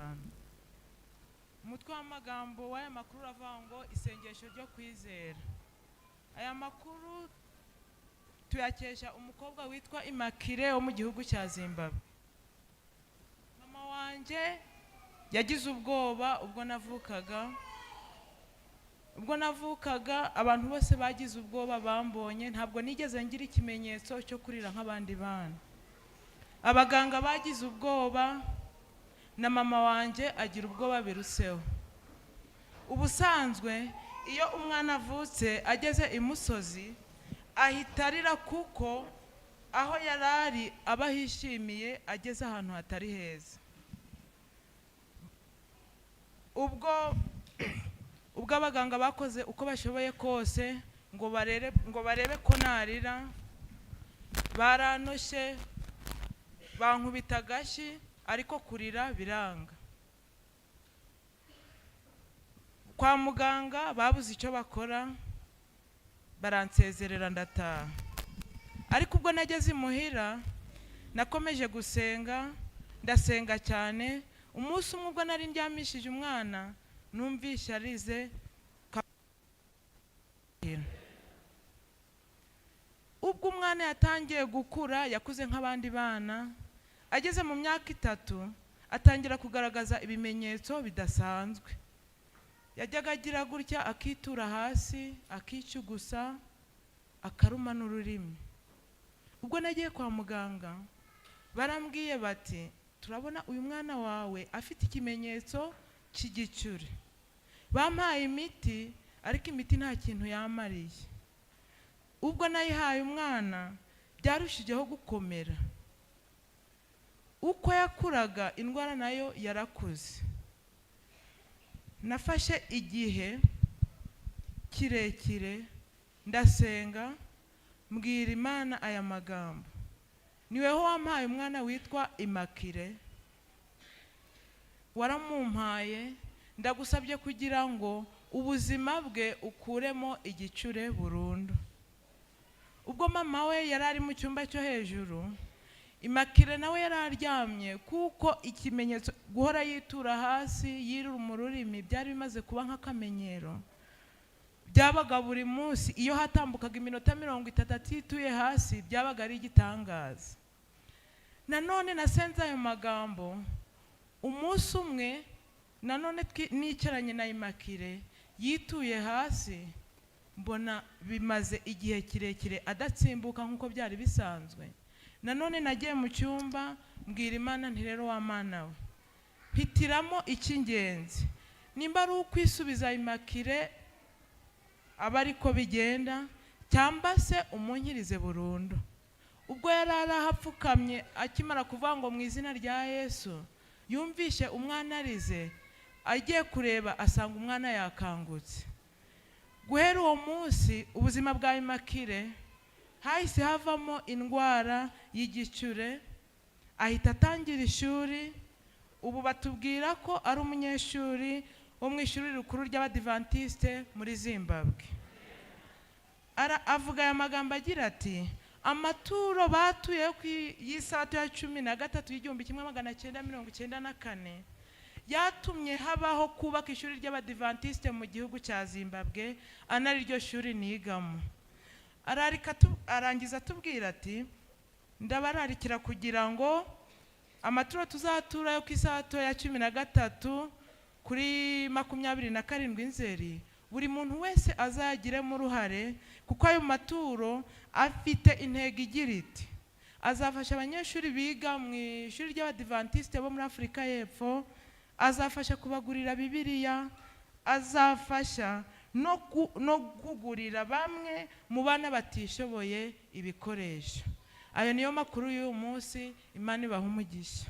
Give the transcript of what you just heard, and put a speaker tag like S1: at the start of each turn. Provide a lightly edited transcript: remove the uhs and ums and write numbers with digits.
S1: 5. Umutwe w'amagambo w'aya makuru uravuga ngo isengesho ryo kwizera. Aya makuru tuyakesha umukobwa witwa Imakire wo mu gihugu cya Zimbabwe. Mama wanjye yagize ubwoba ubwo navukaga. Ubwo navukaga, abantu bose bagize ubwoba bambonye. Ntabwo nigeze ngira ikimenyetso cyo kurira nk'abandi bana. Abaganga bagize ubwoba, na mama wanjye agira ubwoba biruseho. Ubusanzwe iyo umwana avutse ageze imusozi ahita arira, kuko aho yari ari aba ahishimiye, ageze ahantu hatari heza. Ubwo abaganga bakoze uko bashoboye kose ngo barebe ko narira, baranoshye, bankubita agashyi, ariko kurira biranga. Kwa muganga babuze icyo bakora, baransezerera ndataha. Ariko ubwo nageze imuhira nakomeje gusenga, ndasenga cyane. Umunsi umwe ubwo nari ndyamishije umwana, numvishe arize. Ubwo umwana yatangiye gukura, yakuze nk'abandi bana. Ageze mu myaka 3 atangira kugaragaza ibimenyetso bidasanzwe. Yajyaga agira gutya akitura hasi, akicugusa, akaruma n'ururimi. Ubwo nagiye kwa muganga, barambwiye bati: "Turabona uyu mwana wawe afite ikimenyetso cy'igicuri." Bampaye imiti, ariko imiti nta kintu yamariye. Ubwo nayihaye umwana byarushijeho gukomera. Uko yakuraga, indwara nayo yarakuze. Nafashe igihe kirekire ndasenga, mbwira Imana aya magambo: "Niweho wampaye umwana witwa Imakire, waramumpaye, ndagusabye kugira ngo ubuzima bwe ukuremo igicure burundu." Ubwo mama we yari ari mu cyumba cyo hejuru, Imakire nawe yari aryamye, kuko ikimenyetso guhora yitura hasi, yirura mu rurimi, byari bimaze kuba nk'akamenyero. Byabaga buri munsi. Iyo hatambukaga iminota 30 atituye hasi, byabaga ari igitangaza. Nanone nasenze ayo magambo. Umunsi umwe nanone nicaranye na Imakire yituye hasi, mbona bimaze igihe kirekire adatsimbuka nk'uko byari bisanzwe. Nanone nagiye mu cyumba, mbwira Imana nti: "Rero wa Mana we, mpitiramo icy'ingenzi. Nimba ari ukwisubiza Imakire aba ariko bigenda, cyangwa se umunkirize burundu." Ubwo yari ari aho apfukamye, akimara kuvuga ngo "Mu izina rya Yesu", yumvishe umwana arize. Agiye kureba asanga umwana yakangutse. Guhera uwo munsi ubuzima bwa Imakire hahise havamo indwara y'igicure, ahita atangira ishuri. Ubu batubwira ko ari umunyeshuri wo mu ishuri rikuru ry'Abadivantisite muri Zimbabwe. Avuga aya magambo agira ati: "Amaturo batuye ku y'isabato ya 13 y'1994 yatumye habaho kubaka ishuri ry'Abadivantisite mu gihugu cya Zimbabwe, anari ryo shuri nigamo." Ararika arangiza atubwira ati: "Ndabararikira kugira ngo amaturo tuzatura yo ku isabato ya 13 kuri 27 Nzeri, buri muntu wese azagiremo uruhare, kuko ayo maturo afite intego igira iti: azafasha abanyeshuri biga mu ishuri ry'Abadivantisite bo muri Afurika y'Epfo, azafasha kubagurira Bibiliya, azafasha no kugurira bamwe mu bana batishoboye ibikoresho." Ayo niyo makuru y'uyu munsi. Imana ibaha umugisha.